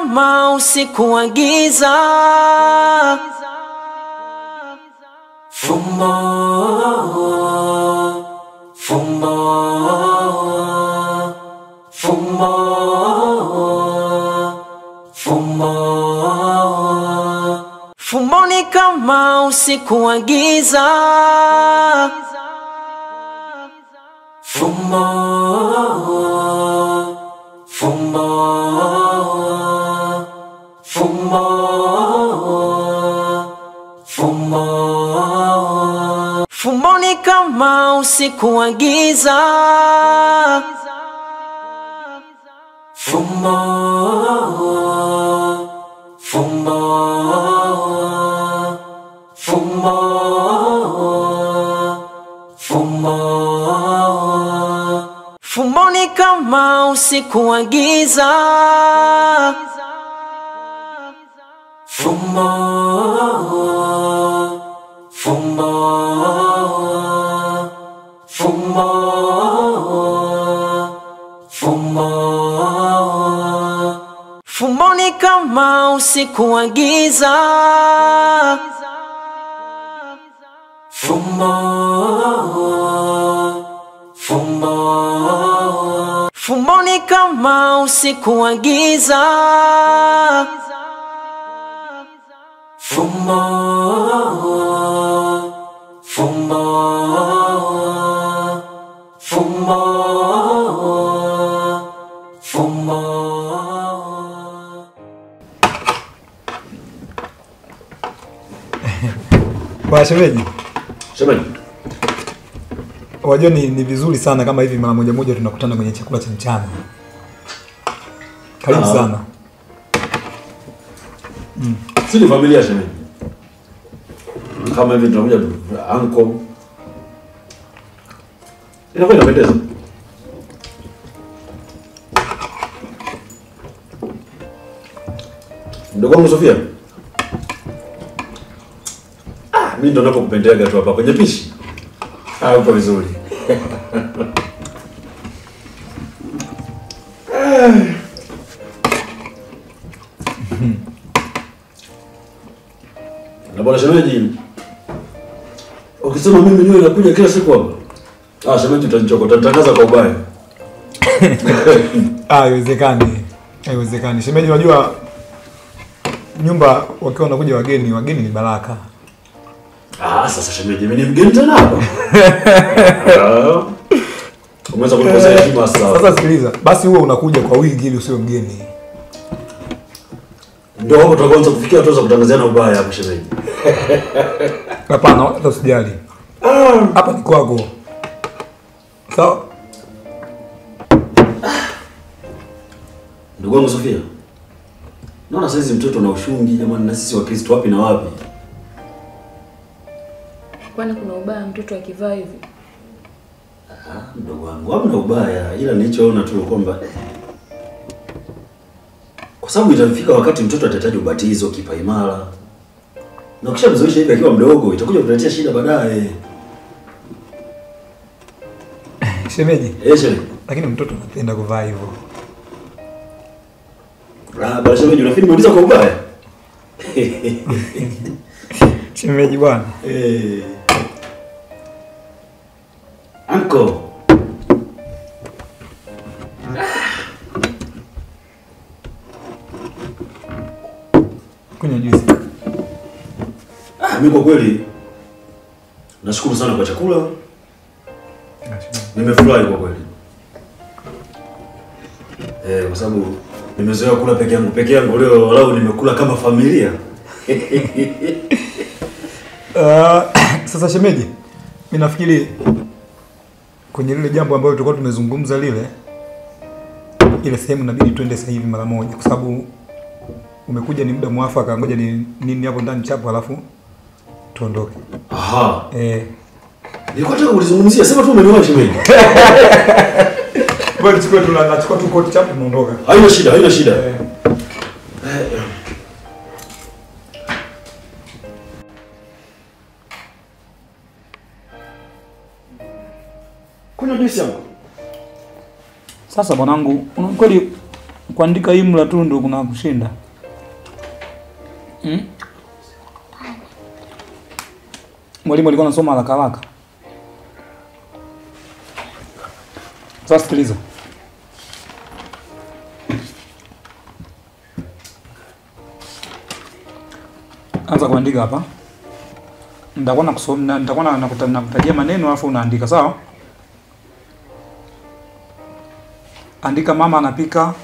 kama usiku wa giza. Fumbo, fumbo, fumbo, fumbo. Fumbo ni kama usiku wa giza. Fumbo, fumbo, fumbo, fumbo. Fumbo ni kama usiku wa giza. Fumbo, fumbo, fumbo, fumbo. Fumbo ni kama usiku wa giza. Fumbo, fumbo, fumbo, fumbo. Fumbo ni kama usiku wa giza. Fumbo, fumbo. Fumbo ni kama usiku wa giza. Fumbo, fumbo, fumbo, fumbo. Kwa shemeji. Shemeji. Wajua ni vizuri sana kama hivi mara moja moja tunakutana kwenye chakula cha mchana. Karibu sana. Si ni familia shemeji. Kama hivi tunakuja uncle. Inakuwa inapendeza. Mdogo wangu Sofia. Mimi ndo ninapokupendega tu hapa kwenye pishi. Uko vizuri. Na bwana shemeji, ukisema mimi niwe nakuja kila siku hapa, shemeji utanichoka, utanitangaza kwa ubaya. Haiwezekani. Haiwezekani. Shemeji, unajua nyumba wakiwa wanakuja wageni, wageni ni baraka. Sasa shemeji, mimi ni mgeni tena hapa. Umeweza kunikosea heshima sasa. Sasa sikiliza, basi huo unakuja kwa wingi ili usiwe mgeni. Ndio hapo tutaanza kufikia tuanza kutangaziana ubaya hapo shemeji. Hapana, hata usijali. Hapa ni kwako. Sawa? Ndugu wangu Sofia. Naona saizi mtoto na ushungi jamani, na sisi Wakristo wapi na wapi? Kwani kuna ubaya mtoto akivaa hivi? Mdogo wangu, hamna ubaya, ila nilichoona tu kwamba kwa sababu itafika wakati mtoto atahitaji ubatizo kipaimara. Na ukishamzoesha hivi akiwa mdogo itakuja kutuletea shida baadaye. Shemeji. Shemeji. Lakini mtoto anapenda kuvaa hivyo. Bwana shemeji, unafikiri nimeuliza kwa ubaya? Shemeji bwana. Uncle. Kunywa juisi. Mimi kwa kweli nashukuru sana kwa chakula. Nimefurahi kwa kweli. Kwa sababu nimezoea kula peke yangu, leo walau nimekula kama familia. Sasa shemeji, mimi nafikiri kwenye lile jambo ambalo tulikuwa tumezungumza lile, ile sehemu inabidi twende sasa hivi mara moja kwa sababu umekuja ni muda mwafaka, ngoja ni nini hapo ndani chapo alafu tuondoke. Aha. Nilikuwa nataka kulizungumzia, sema tu umeniona shemeji. Bwana chukua tu na nachukua tu koti chapo tunaondoka. Haina shida, haina shida. Kunywa juisi yangu. Sasa mwanangu, kweli Kuandika imla tu ndio kuna kushinda. Mwalimu alikuwa anasoma haraka haraka. Sasa sikiliza. Anza kuandika hapa. Nitakuwa nakusoma, nitakuwa nakutajia maneno alafu unaandika, sawa? Andika mama anapika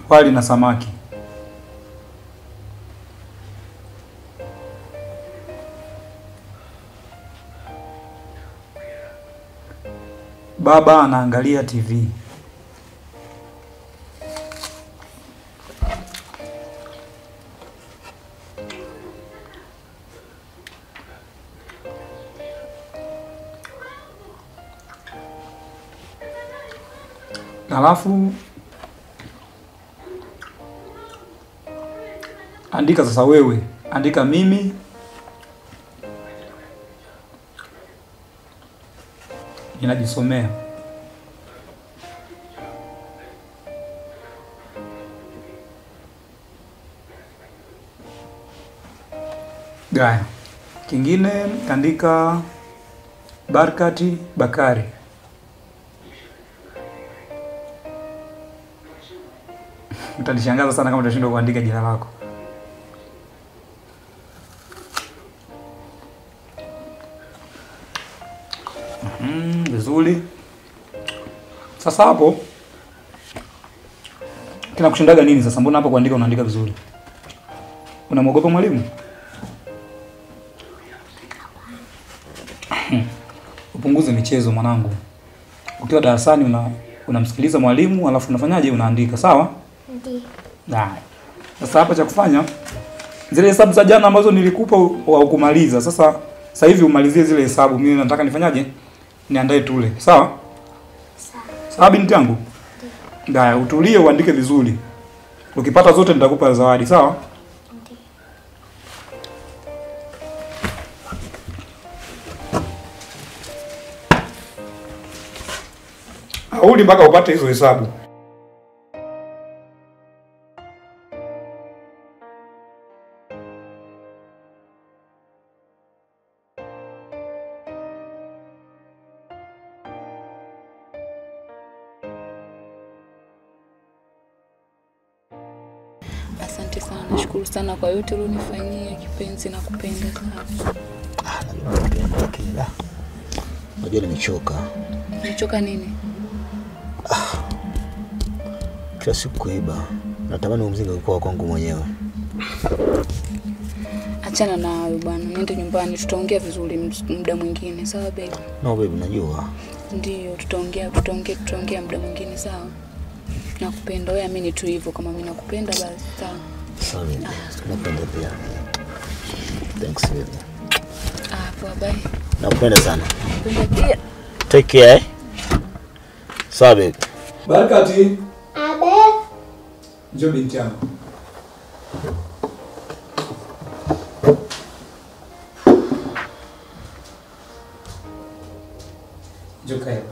wali na samaki. Baba anaangalia TV. Alafu andika sasa wewe, andika mimi ninajisomea. Gaya. Kingine andika Barkati Bakari. Utanishangaza sana kama utashindwa kuandika jina lako. Vizuri. Sasa hapo kinakushindaga nini sasa? Mbona hapo kuandika unaandika vizuri? Unamwogopa mwalimu? Upunguze michezo mwanangu. Ukiwa darasani unamsikiliza mwalimu alafu unafanyaje? Unaandika, sawa? Ndiyo. Sasa hapa cha kufanya zile hesabu za jana ambazo nilikupa hukumaliza. Sasa hivi umalizie zile hesabu. Mimi nataka nifanyaje? Niandae tule. Sawa? Sawa. Sawa binti yangu? Ndiyo. Haya, utulie uandike vizuri. Ukipata zote nitakupa zawadi, sawa? Ndiyo. Hauli mpaka upate hizo hesabu. Asante sana, nashukuru sana kwa yote ulionifanyia kipenzi, na kupenda sana. Najua lakini la. Najua nimechoka. Umechoka nini? Kila siku kuiba. Natamani mzinga ukua kwangu mwenyewe. Achana na hayo bwana. Niende nyumbani tutaongea vizuri muda mwingine, sawa baby? No baby, najua. Ndio, tutaongea muda mwingine, sawa? Nakupenda wewe, amini tu hivyo, kama mimi nakupenda basi sawa. Sawa baby. Nakupenda pia. Thanks baby. Poa, bye. Nakupenda sana. Nakupenda pia. Take care. Sawa baby. Barakati. Abe. Njoo binti yangu. Njoo kae.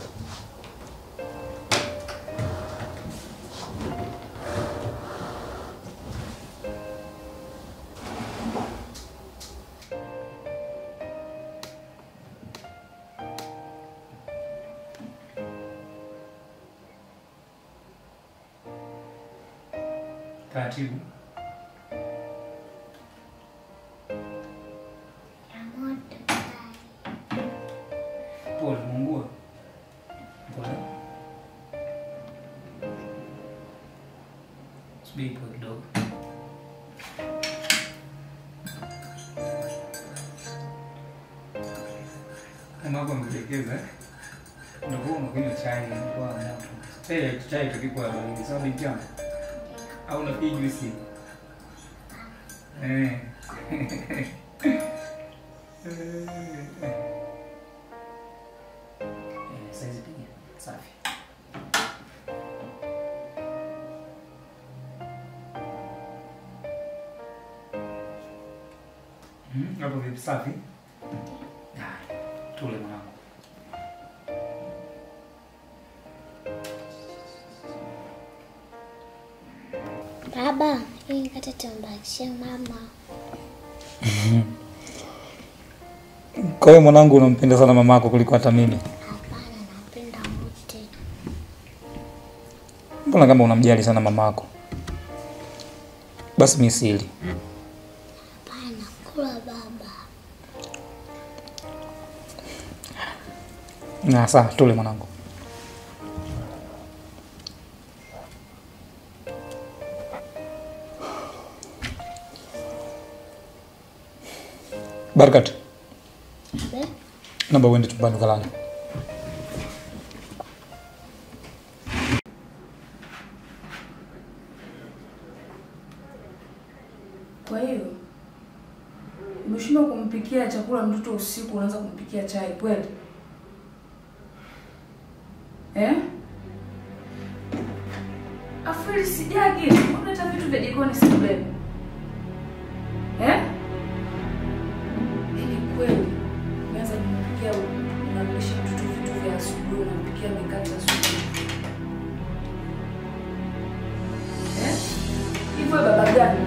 Taratibu. Pole, muungua. Pole. Subiri pole kidogo. Mama wako amekuelekeza, eh? Unakuwa unakunywa chai kwa moto. Chai itakikuwa baridi. Sawa binti yangu? Au unapiga juisi? Saizi piga. Safi. Hapo vipi, safi? Tule mwanangu. Baba, hii mkate tumbakishie mama. Kwa hiyo mwanangu unampenda sana mamako kuliko hata mimi? Hapana, napenda wote. Mbona kama unamjali sana mamako? Basi mimi sili. Hapana, kula baba. Na sawa, tule mwanangu. Barkat. Naomba uende chumbani ukalale. Kwa hiyo umeshindwa kumpikia chakula mtoto usiku, unaanza kumpikia chai kweli? Eh? Afili sijagi, unaleta vitu vya jikoni sebuleni. Eh? Ni kweli. Umeanza kumpikia, unamlisha mtoto vitu vya asubuhi, unampikia mikate asubuhi. Eh? Hivyo baba gani?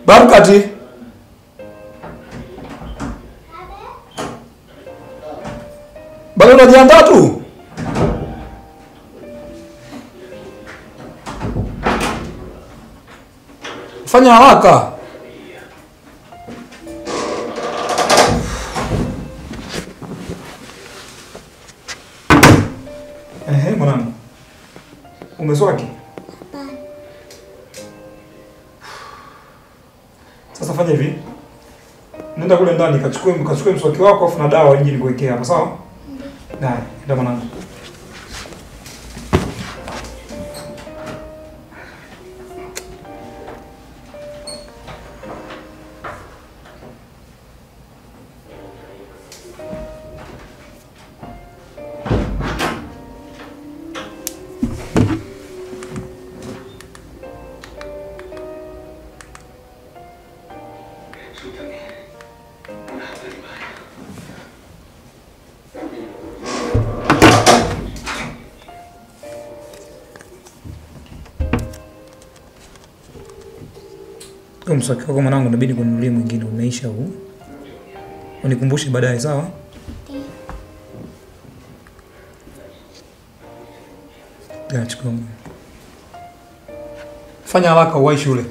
Barkati. Bado unajiandaa tu? Fanya haraka. Ehe, mwanangu. Umeswaki? Hapana. Sasa fanya hivi. Nenda kule ndani kachukue mswaki wako afu na dawa nyingine nikuwekea hapa, sawa? Ndio. Nenda mwanangu. Mswaki wako mwanangu inabidi kununulia mwingine, umeisha huu. Unikumbushe baadaye, sawa? Ndio. Chukua. Fanya haraka uwahi shule.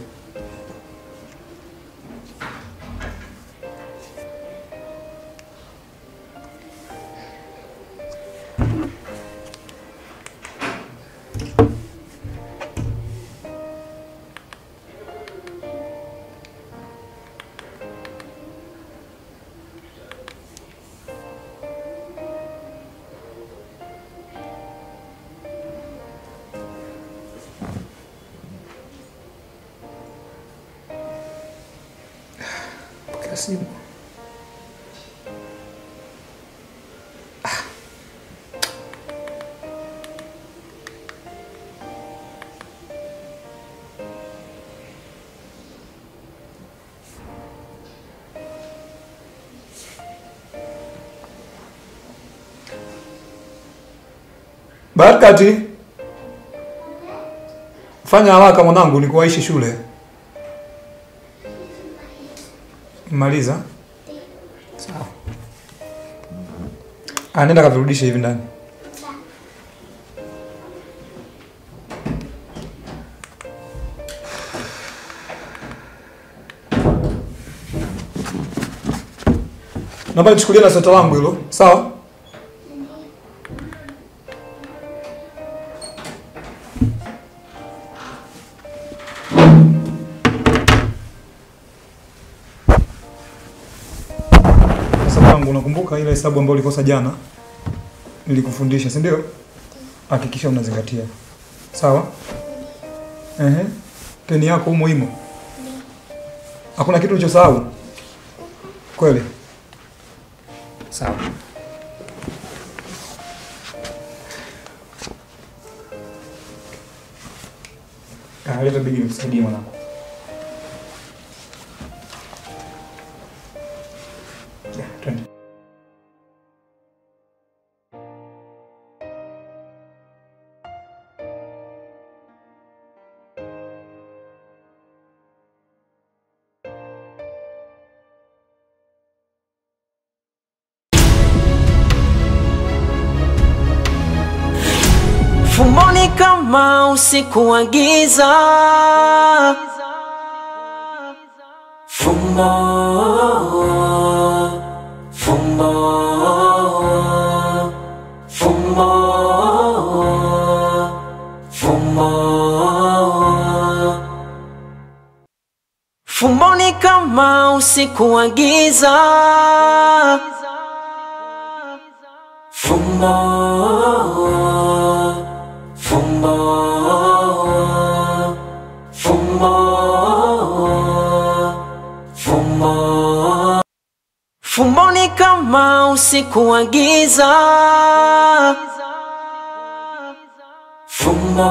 Simu. Barakati, fanya haraka mwanangu, nikuwaishe shule. Maliza. Sawa. Nenda kavirudishe hivi ndani. Naomba nichukulie na sweta langu hilo. Sawa? Unakumbuka ile hesabu ambayo ulikosa jana? Nilikufundisha, si ndio? Hakikisha unazingatia. Sawa? Ehe. Peni yako humo imo. Hakuna kitu ulichosahau? Kweli? Sawa. Leta begi nikusaidie mwanangu. Twende. Fumboni kama usiku wa giza. Fumbo, fumbo, fumbo, fumbo. Fumboni kama usiku wa giza. Fumbo, fumbo, fumbo, fumbo. Fumboni kama usiku wa giza. Fumbo.